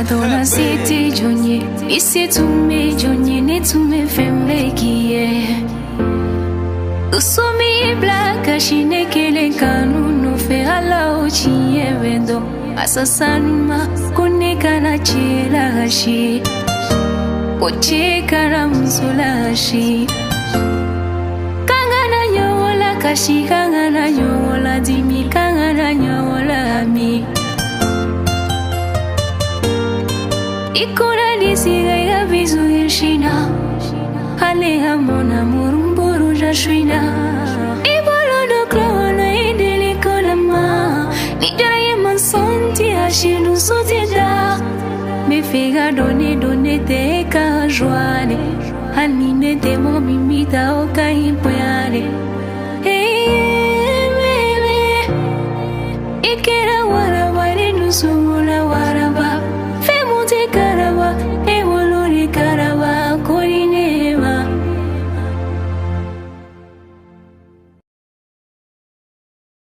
Donna se tɛ jɔn ye, ni se tun bɛ jɔn ye, ne tun bɛ fɛn bɛɛ k'i ye. Dusu min bila kasi ne kelen kanu nɔfɛ, ala o tiɲɛ bɛ dɔn. Asa sanuma ko ne kana cɛ lasi, ko cɛ kana muso lasi. K'an kana ɲɔgɔn lakasi, k'an kana ɲɔgɔn ladimi, k'an kana ɲɔgɔn lami. Ikora nisiga ya bizu yeshina, ale mon amour mburu jashwina. Ibolo do klono idele kolama, ni jara ye mansanti ashinu sotida. Me fega done done te ka joane, anine te mo mimita o ka impoyane. Hey, baby, ikera wara ware nusumula wara.